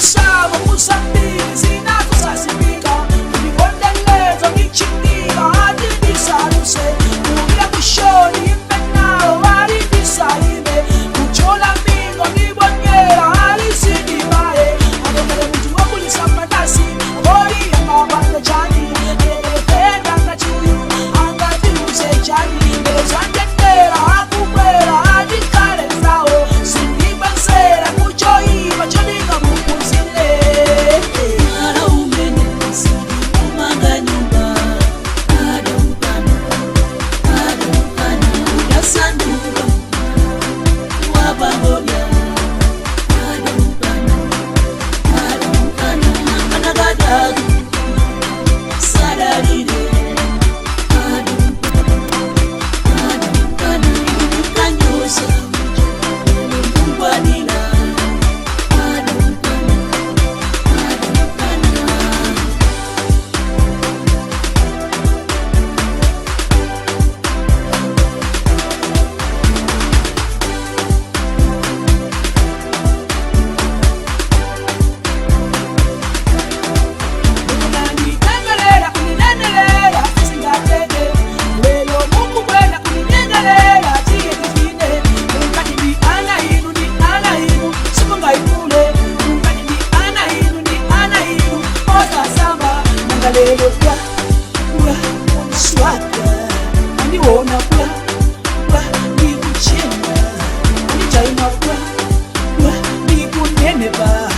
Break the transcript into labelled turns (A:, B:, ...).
A: Ndadusamo musambili zinazo zazibika ndibonelezo ngichingira ati ndisaluse kubila kushoni imbenawo walibisaime kuchola mingo ngibonyela alisindimaye akekele muntu wokulisa mandasi oliyangabande jani akekele ngachuyu angatiuse jani mbelezangendela akukwela atikale zawo sindibenzela kuchoyiva choninga mukuzile.
B: Mara umene umanga nyumba adaukana adaukana udasanduka wapangoja adaukana adaukana anakadaku sadalile adaukana adaukana imukanyosa mungwanila adaukana adaukana.
A: Unanitengelela kuninenelera singateke lelo mukukwela kuninyengelela tiye tifine mukati ndi ana inu ndi ana inu simungaikule mukati ndi ana inu ndi ana inu osasamba nanga lelo bwa bwa swaka andiwona bwa bwa ndikuchena andijaima bwa bwa ndikunenepa.